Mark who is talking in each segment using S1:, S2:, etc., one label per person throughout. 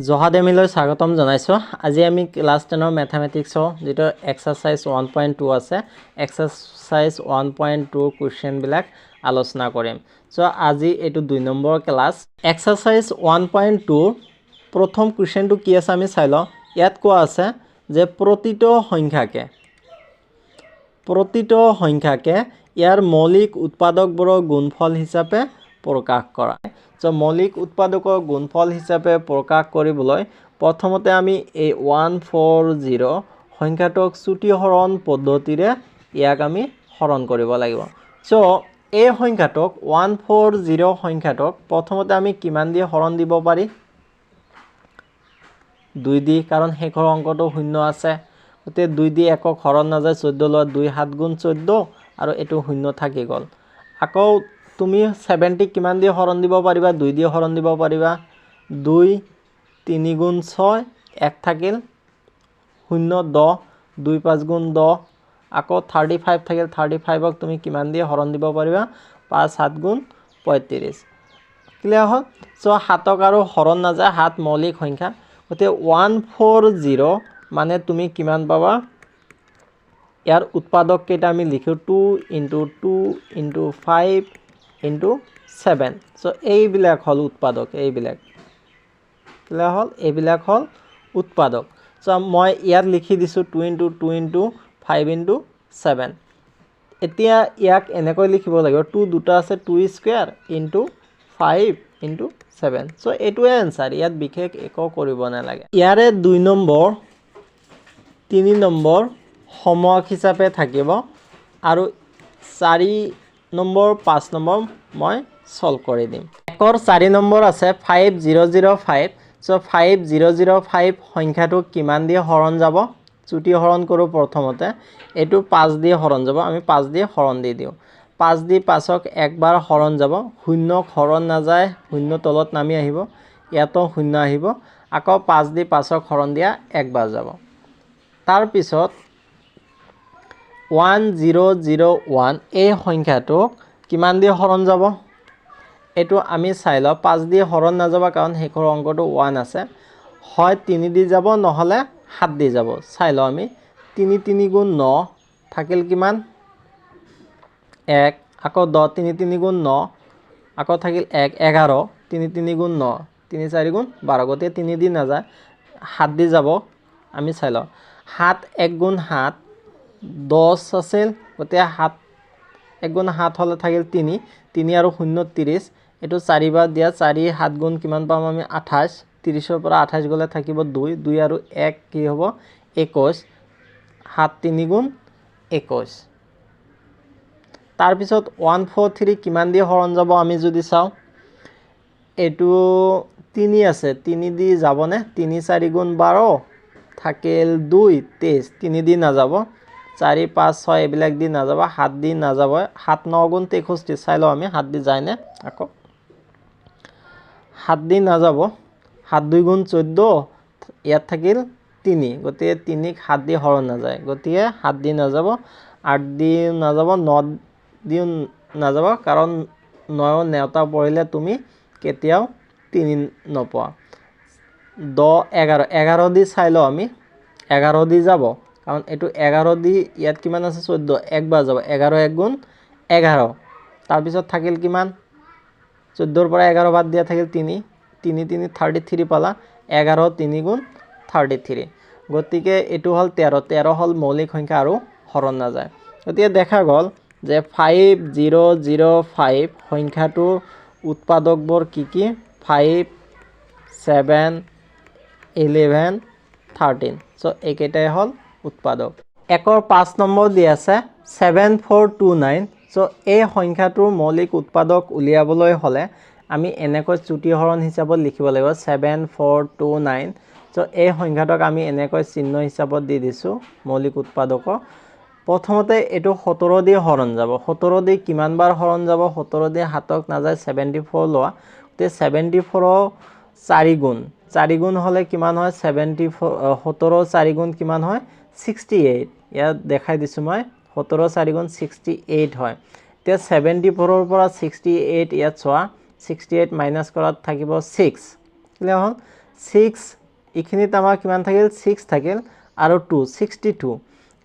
S1: জহাডেমিলৈ স্বাগতম জনাইছোঁ। আজি আমি ক্লাছ 10ৰ মেথামেটিক্সৰ যিটো এক্সাৰচাইজ 1.2 আছে, এক্সাৰচাইজ 1.2ৰ কুৱেশ্যনবিলাক আলোচনা কৰিম। চ' আজি এইটো 2 নম্বৰ ক্লাছ। এক্সাৰচাইজ 1.2ৰ প্ৰথম কুৱেশ্যনটো কি আছে আমি চাই লওঁ। ইয়াত কোৱা আছে যে প্ৰতিটো সংখ্যাকে ইয়াৰ মৌলিক উৎপাদকবোৰৰ গুণফল হিচাপে প্ৰকাশ কৰা। চ' মৌলিক উৎপাদকৰ গুণফল হিচাপে প্ৰকাশ কৰিবলৈ প্ৰথমতে আমি এই 140 সংখ্যাটোক চুটি হৰণ পদ্ধতিৰে ইয়াক আমি হৰণ কৰিব লাগিব। চ' এই সংখ্যাটোক 140 সংখ্যাটোক প্ৰথমতে আমি কিমান দি হৰণ দিব পাৰি? 2 দি, কাৰণ শেষৰ অংকটো শূন্য আছে। গতিকে 2 দি একক হৰণ নাযায়, 14 লোৱা 2 7 গুণ 14 আৰু এইটো শূন্য থাকি গ'ল। আকৌ তুমি 70 কিমান দি হৰণ দিব পাৰিবা? 2 দি হৰণ দিব পাৰিবা। 2 3 গুণ 6, 1 থাকিল শূন্য 10, 2 5 গুণ 10। আকৌ 35 থাকিল, 35ক তুমি কিমান দি হৰণ দিব পাৰিবা? 5 7 গুণ 35। ক্লিয়াৰ হ'ল? চ' 7ক আৰু হৰণ নাযায়, 7 মৌলিক সংখ্যা। গতিকে 140 মানে তুমি কিমান পাবা? ইয়াৰ উৎপাদক কেইটা আমি লিখোঁ 2 ইণ্টু 2 ইণ্টু 5 ইণ্টু 7। চ' এইবিলাক হ'ল উৎপাদক, এইবিলাক ক্লিয়াৰ হ'ল? এইবিলাক হ'ল উৎপাদক। চ' মই ইয়াত লিখি দিছোঁ 2 ইণ্টু 2 ইণ্টু 5 ইণ্টু 7। এতিয়া ইয়াক এনেকৈ লিখিব লাগিব, 2 দুটা আছে, 2 স্কুৱেৰ ইণ্টু 5 ইণ্টু 7। চ' এইটোৱে এনচাৰ, ইয়াত বিশেষ একো কৰিব নালাগে। ইয়াৰে 2 নম্বৰ 3 নম্বৰ হোমৱৰ্ক হিচাপে থাকিব আৰু 4 নম্বৰ 5 নম্বৰ মই সলভ কৰি দিম। একৰ 4 নম্বৰ আছে 5005। চ' 5005 সংখ্যাটো কিমান দি হৰণ যাব? চুটি হৰণ কৰোঁ প্ৰথমতে, এইটো 5 দি হৰণ যাব, আমি 5 দি হৰণ দি দিওঁ। 5 দি 5ক একবাৰ হৰণ যাব, শূন্যক হৰণ নাযায়, শূন্য তলত নামি আহিব, ইয়াতো শূন্য আহিব। আকৌ 5 দি 5ক হৰণ দিয়া একবাৰ যাব। তাৰপিছত 1001 এই সংখ্যাটোক কিমান দি হৰণ যাব? এইটো আমি চাই লওঁ। 5 দি হৰণ নাযাব, কাৰণ শেষৰ অংকটো 1 আছে। হয় 3 দি যাব, নহ'লে 7 দি যাব। চাই লওঁ আমি, 3 3 গুণ 9 থাকিল কিমান? 1। আকৌ 10, 3 3 গুণ 9, আকৌ থাকিল 1, 11, 3 3 গুণ 9, 3 4 গুণ 12। গতিকে 3 দি নাযায়, 7 দি যাব। আমি চাই লওঁ, 7 1 গুণ 7 10 আছিল, গতিকে 7 1 গুণ 7 হ'লে থাকিল 3, 3 আৰু 0 30। এইটো 4 বাৰ দিয়া, 4 7 গুণ কিমান পাম আমি? 28। 30ৰ পৰা 28 গ'লে থাকিব 2, 2 আৰু 1 কি হ'ব? 21। 7 3 গুণ 21। তাৰপিছত 143 কিমান দি হৰণ যাব আমি যদি চাওঁ, এইটো 3 আছে, 3 দি যাবনে? 3 4 গুণ 12 থাকিল 2 23, 3 দি নাযাব। 4 5 6 এইবিলাক দি নাযাব, 7 দি নাযাব। 7 9 গুণ 63, চাই লওঁ আমি 7 দি যায়নে? আকৌ 7 দি নাযাব। 7 2 গুণ 14, ইয়াত থাকিল 3, গতিকে 3ক 7 দি হৰণ নাযায়, গতিকে 7 দি নাযাব। 8 দি নাযাব, 9 দিও নাযাব, কাৰণ 9 নেওতা পঢ়িলে তুমি কেতিয়াও 3 নোপোৱা। 10 11, 11 দি চাই লওঁ আমি, 11 দি যাব, কাৰণ এইটো 11 দি ইয়াত কিমান আছে? 14, একবাৰ যাব, 11 1 গুণ 11। তাৰপিছত থাকিল কিমান? 14ৰ পৰা 11 বাদ দিয়া থাকিল 3, 3 3 33 পালা, 11 3 গুণ 33। গতিকে এইটো হ'ল 13, 13 হ'ল মৌলিক সংখ্যা আৰু হৰণ নাযায়। গতিকে দেখা গ'ল যে 5005 সংখ্যাটোৰ উৎপাদকবোৰ কি কি? 5 7 11 13। চ' এইকেইটাই হ'ল উৎপাদক। একৰ 5 নম্বৰ দি আছে 7429। চ' এই সংখ্যাটোৰ মৌলিক উৎপাদক উলিয়াবলৈ হ'লে আমি এনেকৈ চুটি হৰণ হিচাপত লিখিব লাগিব 7429। চ' এই সংখ্যাটোক আমি এনেকৈ চিহ্ন হিচাপত দি দিছোঁ মৌলিক উৎপাদকক। প্ৰথমতে এইটো 17 দি হৰণ যাব, 17 দি কিমান বাৰ হৰণ যাব? 17 দি 7ক নাযায়, 74 লোৱা, গতিকে 74 4 গুণ, 4 গুণ হ'লে কিমান হয়? 74, 17 4 গুণ কিমান হয়? 68। ইয়াত দেখাই দিছোঁ মই, 17 4 গুণ 68 হয়। এতিয়া 74ৰ পৰা 68 ইয়াত চোৱা, 68 মাইনাছ কৰাত থাকিব 6। ক্লিয়াৰ হ'ল? ছিক্স, এইখিনিত আমাৰ কিমান থাকিল? ছিক্স থাকিল আৰু টু, 62।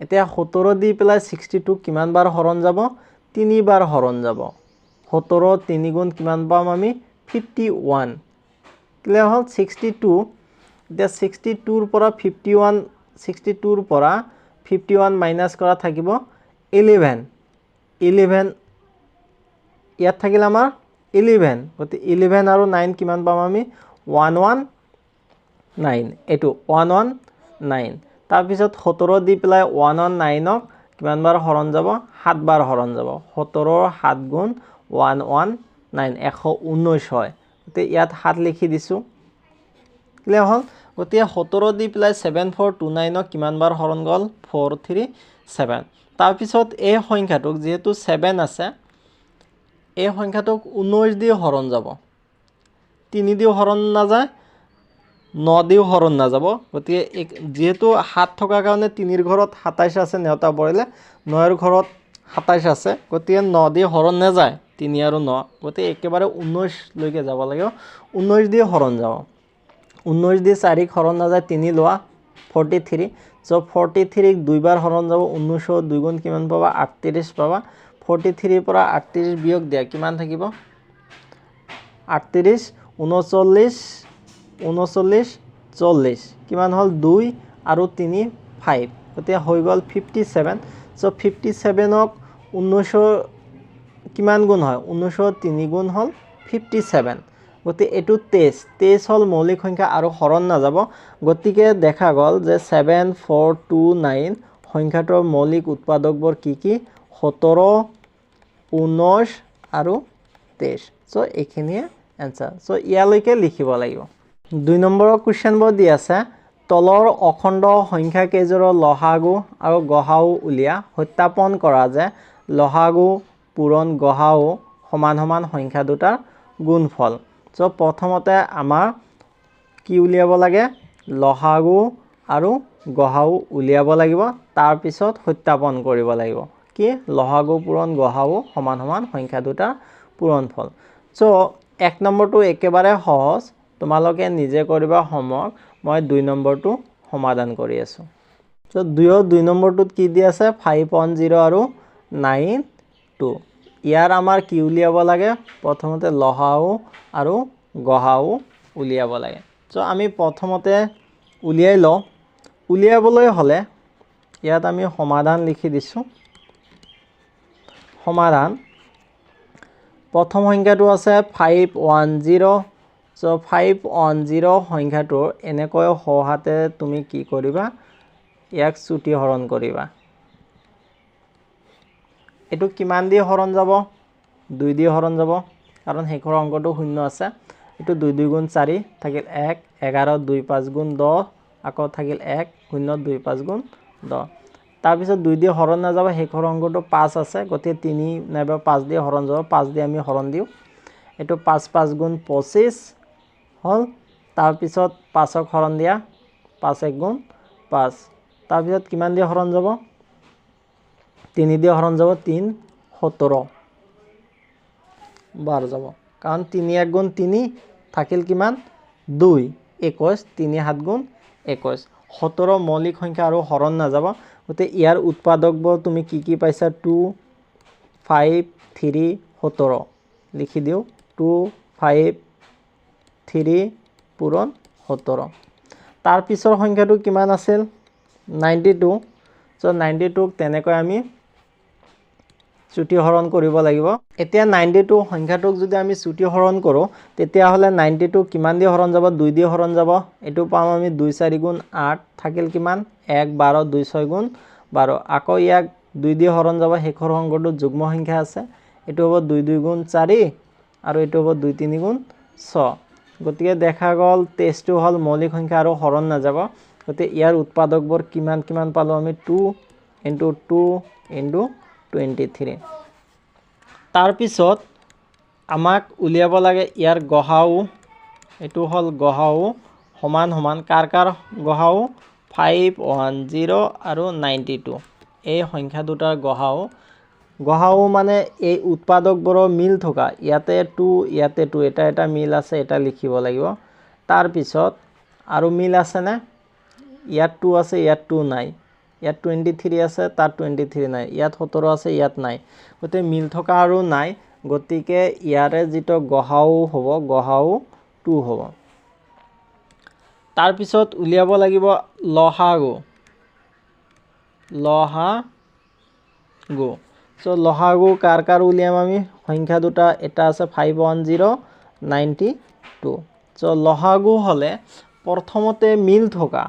S1: এতিয়া 17 দি পেলাই 62 কিমান বাৰ হৰণ যাব? তিনিবাৰ হৰণ যাব। 17 তিনি গুণ কিমান পাম আমি? 51। ক্লিয়াৰ হ'ল? 62। এতিয়া 62ৰ পৰা 51, 62ৰ পৰা 51 মাইনাছ কৰা থাকিব 11। 11 ইয়াত থাকিল আমাৰ 11। গতিকে 11 আৰু 9 কিমান পাম আমি? 119। এইটো 119। তাৰপিছত 17 দি পেলাই 119ক কিমান বাৰ হৰণ যাব? সাতবাৰ হৰণ যাব। 17ৰ সাত গুণ 119, 119 হয়। গতিকে ইয়াত সাত লিখি দিছোঁ। ক্লিয়াৰ হ'ল? গতিকে 17 দি পেলাই 7429ক কিমান বাৰ হৰণ গ'ল? 437। তাৰপিছত এই সংখ্যাটোক যিহেতু 7 আছে, এই সংখ্যাটোক 19 দি হৰণ যাব। তিনি দিও হৰণ নাযায়, ন দিও হৰণ নাযাব। গতিকে যিহেতু সাত থকাৰ কাৰণে তিনিৰ ঘৰত 27 আছে, নেওতা পৰিলে নয়ৰ ঘৰত 27 আছে, গতিকে ন দি হৰণ নাযায় তিনি আৰু ন। গতিকে একেবাৰে 19লৈকে যাব লাগিব। 19 দি হৰণ যাব। 19 দি চাৰিক হৰণ নাযায়, তিনি লোৱা, 43। চ' 43ক দুইবাৰ হৰণ যাব। 19ৰ দুই গুণ কিমান পাবা? 38 পাবা। 43ৰ পৰা 38 বিয়োগ দিয়া কিমান থাকিব? 38, 39, 39, 40। কিমান হ'ল? দুই আৰু তিনি, ফাইভ। গতিকে হৈ গ'ল 57। চ' 57ক 19ৰ কিমান গুণ হয়? 19ৰ তিনি গুণ হ'ল 57। গতিকে এইটো 23, 23 হ'ল মৌলিক সংখ্যা আৰু হৰণ নাযাব। গতিকে দেখা গ'ল যে 7429 সংখ্যাটোৰ মৌলিক উৎপাদকবোৰ কি কি? 17, 19 আৰু 23। চ' এইখিনিয়ে এনচাৰ। চ' ইয়ালৈকে লিখিব লাগিব। 2 নম্বৰৰ কুৱেশ্যনবোৰ দি আছে, তলৰ অখণ্ড সংখ্যা কেইযোৰৰ লসাগু আৰু গসাগু উলিয়া সত্যাপন কৰা যে লসাগু পূৰণ গসাগু সমান সমান সংখ্যা দুটাৰ গুণফল। চ' প্ৰথমতে আমাৰ কি উলিয়াব লাগে? লসাগু আৰু গসাগু উলিয়াব লাগিব। তাৰপিছত সত্যাপন কৰিব লাগিব কি লসাগু পূৰণ গসাগু সমান সমান সংখ্যা দুটাৰ পূৰণফল। চ' 1 নম্বৰটো একেবাৰে সহজ, তোমালোকে নিজে কৰিবা হোমৱৰ্ক। মই 2 নম্বৰটো সমাধান কৰি আছোঁ। চ' দুয়ৰ 2 নম্বৰটোত কি দি আছে? 510 আৰু 92। ইয়াৰ আমাৰ কি উলিয়াব লাগে? প্ৰথমতে লসাগু আৰু গসাগু উলিয়াব লাগে। চ' আমি প্ৰথমতে উলিয়াই লওঁ। উলিয়াবলৈ হ'লে ইয়াত আমি সমাধান লিখি দিছোঁ। সমাধান, প্ৰথম সংখ্যাটো আছে 510। চ' 510 সংখ্যাটোৰ এনেকৈ সোঁহাতে তুমি কি কৰিবা? ইয়াক চুটি হৰণ কৰিবা। এইটো কিমান দি হৰণ যাব? 2 দি হৰণ যাব, কাৰণ শেষৰ অংকটো শূন্য আছে। এইটো 2 2 গুণ 4 থাকিল 1, 11, 2 5 গুণ 10, আকৌ থাকিল 1, 0, 2 5 গুণ 10। তাৰপিছত 2 দি হৰণ নাযাব, শেষৰ অংকটো 5 আছে, গতিকে 3 নাইবা 5 দি হৰণ যাব। 5 দি আমি হৰণ দিওঁ। এইটো 5 5 গুণ 25 হ'ল। তাৰপিছত 5ক হৰণ দিয়া, 5 1 গুণ 5। তাৰপিছত কিমান দি হৰণ যাব? 3 দি হৰণ যাব, 3 17 বাৰ যাব, কাৰণ 3 1 গুণ 3 থাকিল কিমান? 2, 21, 3 7 গুণ 21। 17 মৌলিক সংখ্যা আৰু হৰণ নাযাব। গতিকে ইয়াৰ উৎপাদকবোৰ তুমি কি কি পাইছা? 2, 5, 3, 17 লিখি দিওঁ। 2, 5, 3 পূৰণ 17। তাৰপিছৰ সংখ্যাটো কিমান আছিল? 92। চ' 92ক তেনেকৈ আমি চুটি হৰণ কৰিব লাগিব। এতিয়া 92 সংখ্যাটোক যদি আমি চুটি হৰণ কৰোঁ, তেতিয়াহ'লে 92 কিমান দি হৰণ যাব? 2 দি হৰণ যাব। এইটো পাম আমি 2 4 গুণ 8, থাকিল কিমান? 1, 12, 2 6 গুণ 12। আকৌ ইয়াক 2 দি হৰণ যাব, শেষৰ অংকটোত যুগ্ম সংখ্যা আছে। এইটো হ'ব 2 2 গুণ 4 আৰু এইটো হ'ব 2 3 গুণ 6। গতিকে দেখা গ'ল 23টো হ'ল মৌলিক সংখ্যা আৰু হৰণ নাযাব। গতিকে ইয়াৰ উৎপাদকবোৰ কিমান কিমান পালোঁ আমি? 2 ইণ্টু 2 ইণ্টু 23। তাৰপিছত আমাক উলিয়াব লাগে ইয়াৰ গসাগু। এইটো হ'ল গসাগু সমান সমান কাৰ কাৰ গসাগু? 510 আৰু 92, এই সংখ্যা দুটাৰ গসাগু। গসাগু মানে এই উৎপাদকবোৰৰ মিল থকা, ইয়াতে 2, ইয়াতে 2, এটা এটা মিল আছে, এটা লিখিব লাগিব। তাৰপিছত আৰু মিল আছেনে? ইয়াত 2 আছে, ইয়াত 2 নাই। ইয়াত 23 আছে, তাত 23 নাই। ইয়াত 17 আছে, ইয়াত নাই। গতিকে মিল থকা আৰু নাই, গতিকে ইয়াৰে যিটো গহাও হ'ব, গহাও 2 হ'ব। তাৰপিছত উলিয়াব লাগিব লহাগু। লহাগু, চ' লহাগু কাৰ কাৰ উলিয়াম আমি? সংখ্যা দুটা, এটা আছে 510, 92। চ' লহাগু হ'লে প্ৰথমতে মিল থকা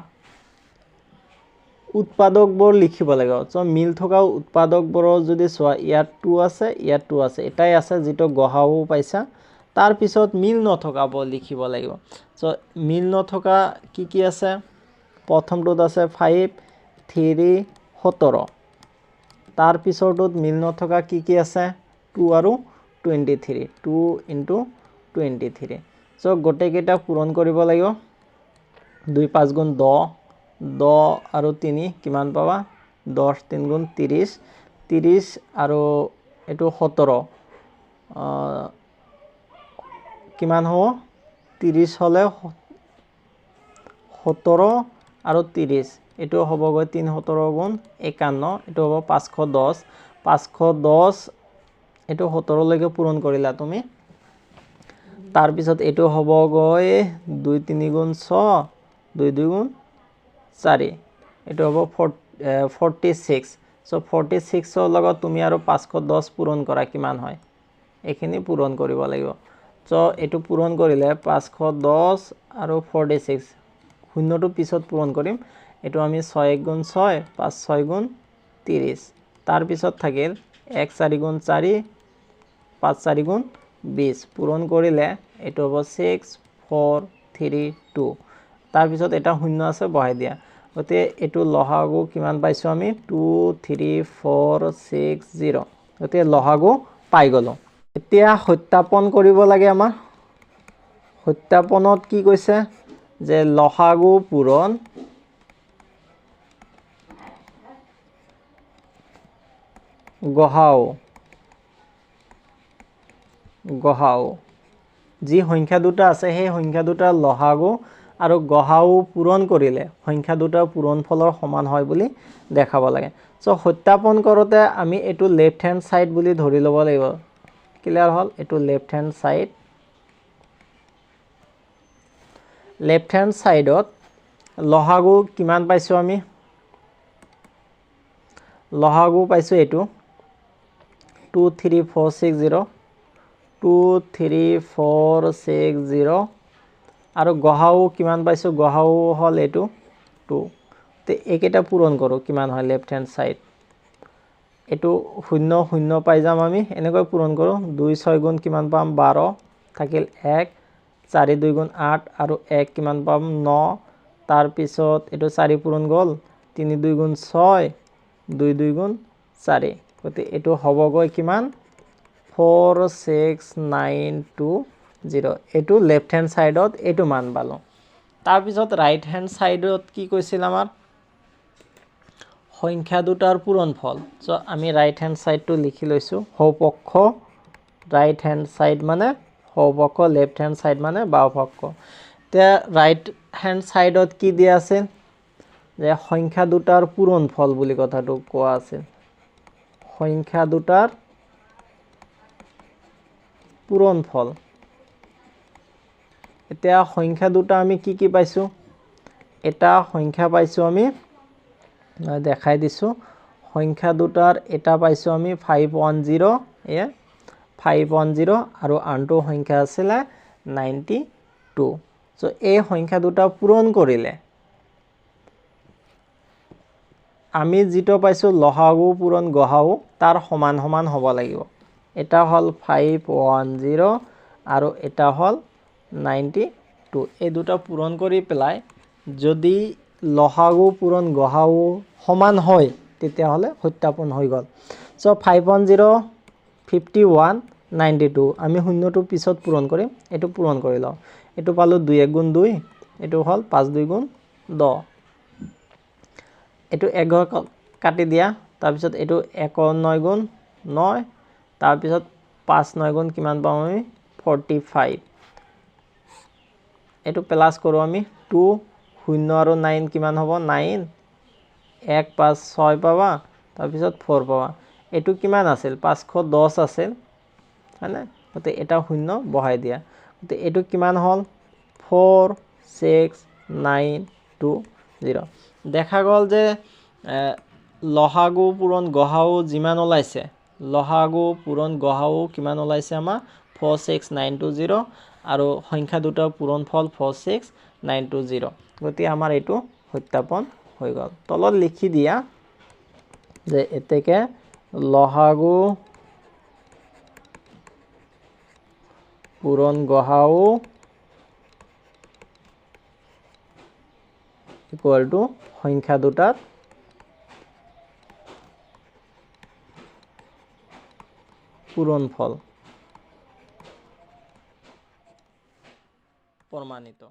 S1: উৎপাদকবোৰ লিখিব লাগিব। চ' মিল থকা উৎপাদকবোৰৰ যদি চোৱা, ইয়াত 2 আছে, ইয়াত 2 আছে, এটাই আছে যিটো গহাও পাইছা। তাৰপিছত মিল নথকাবোৰ লিখিব লাগিব। চ' মিল নথকা কি কি আছে? প্ৰথমটোত আছে 5, 3, 17। তাৰ পিছৰটোত মিল নথকা কি কি আছে? 2 আৰু 23, 2 ইনটু 23। চ' গোটেইকেইটা পূৰণ কৰিব লাগিব। 2 5 গুণ 10, 10 আৰু 3 কিমান পাবা? 10 3 গুণ 30, 30 আৰু এইটো 17 কিমান হ'ব? 30 হ'লে 17 আৰু 30, এইটো হ'বগৈ 3 17 গুণ 51, এইটো হ'ব 510। 510 এইটো 17লৈকে পূৰণ কৰিলা তুমি। তাৰপিছত এইটো হ'বগৈ 2 3 গুণ 6, 2 2 গুণ 4, এইটো হ'ব 46। চ' 46ৰ লগত তুমি আৰু 510 পূৰণ কৰা কিমান হয়? এইখিনি পূৰণ কৰিব লাগিব। চ' এইটো পূৰণ কৰিলে 510 আৰু 46, শূন্যটো পিছত পূৰণ কৰিম। এইটো আমি 6 1 গুণ 6, 5 6 গুণ 30। তাৰপিছত থাকিল 1 4 গুণ 4, 5 4 গুণ 20। পূৰণ কৰিলে এইটো হ'ব 6 4 3 2। তাৰপিছত এটা শূন্য আছে, বহাই দিয়া। গতিকে এইটো লহাগু কিমান পাইছোঁ আমি? 2 3 4 6 0। গতিকে লহাগু পাই গ'লোঁ। এতিয়া সত্যাপন কৰিব লাগে আমাৰ। সত্যাপনত কি কৈছে? যে লহাগু পূৰণ গহাও, গহাও যি সংখ্যা দুটা আছে সেই সংখ্যা দুটা লহাগু আৰু গহাও পূৰণ কৰিলে সংখ্যা দুটা পূৰণফলৰ সমান হয় বুলি দেখাব লাগে। চ' সত্যাপন কৰোঁতে আমি এইটো লেফ্ট হেণ্ড ছাইড বুলি ধৰি ল'ব লাগিব। ক্লিয়াৰ হ'ল? এইটো left hand side. Left hand ছাইডত লহাগু কিমান পাইছোঁ আমি? লহাগু পাইছোঁ এইটো 2 3 4 6 0, 2 3 4 6 0। আৰু গহাও কিমান পাইছোঁ? গহাও হ'ল এইটো 2। তে এইকেইটা পূৰণ কৰোঁ কিমান হয় লেফ্ট হেণ্ড ছাইড। এইটো শূন্য শূন্য পাই যাম আমি। এনেকৈ পূৰণ কৰোঁ। 2 6 গুণ কিমান পাম? 12, থাকিল 1, 4 2 গুণ 8 আৰু 1 কিমান পাম? 9। তাৰপিছত এইটো 4 পূৰণ গ'ল, 3 2 গুণ 6, 2 2 গুণ 4। গতিকে এইটো হ'বগৈ কিমান? 4 6 9 2 0। এইটো লেফ্ট হেণ্ড ছাইডত এইটো মান পালোঁ। তাৰপিছত ৰাইট হেণ্ড ছাইডত কি কৈছিল আমাৰ? সংখ্যা দুটাৰ পূৰণফল। চ' আমি ৰাইট হেণ্ড ছাইডটো লিখি লৈছোঁ। সোঁপক্ষ, ৰাইট হেণ্ড ছাইড মানে সোঁপক্ষ, লেফ্ট হেণ্ড ছাইড মানে বাওঁপক্ষ। এতিয়া ৰাইট হেণ্ড ছাইডত কি দিয়া আছিল? যে সংখ্যা দুটাৰ পূৰণফল বুলি কথাটো কোৱা আছিল। সংখ্যা দুটাৰ পূৰণফল। এতিয়া সংখ্যা দুটা আমি কি কি পাইছোঁ? এটা সংখ্যা পাইছোঁ আমি, দেখাই দিছোঁ। সংখ্যা দুটাৰ এটা পাইছোঁ আমি 510, এয়া 510 আৰু আনটো সংখ্যা আছিলে 92। চ' এই সংখ্যা দুটা পূৰণ কৰিলে আমি যিটো পাইছোঁ লহাগু পূৰণ গহাও তাৰ সমান সমান হ'ব লাগিব। এটা হ'ল 510 আৰু এটা হ'ল 92। এই দুটা পূৰণ কৰি পেলাই যদি লহাগু পূৰণ গহাও সমান হয় তেতিয়াহ'লে সত্যাপন হৈ গ'ল। চ' 510, 51, 92 আমি শূন্যটো পিছত পূৰণ কৰিম। এইটো পূৰণ কৰি লওঁ। এইটো পালোঁ 2 1 গুণ 2, এইটো হ'ল 5 2 গুণ 10। এইটো এক ঘৰ কাটি দিয়া। তাৰপিছত এইটো 1 9 গুণ 9, তাৰপিছত 5 9 গুণ কিমান পাওঁ আমি? 45। এইটো প্লাছ কৰোঁ আমি 2 শূন্য আৰু 9 কিমান হ'ব 9 1 5 6 পাবা, তাৰপিছত 4 পাবা। এইটো কিমান আছিল 510 আছিল, হয়নে? গতিকে এটা শূন্য বহাই দিয়া। গতিকে এইটো কিমান হ'ল 4 6 9 2 0। দেখা গ'ল যে লহাগু পূৰণ গহাও যিমান ওলাইছে, লহাগু পূৰণ গহাও কিমান ওলাইছে আমাৰ 4 6 9 2 0, আৰু সংখ্যা দুটাৰ পূৰণফল 4 6 9 2 0। গতিকে আমাৰ এইটো সত্যাপন হৈ গ'ল। তলত লিখি দিয়া যে এতেকে লহাগু পূৰণ গহাও ইকুৱেল টু সংখ্যা দুটাৰ পূৰণফল প্ৰমাণিত।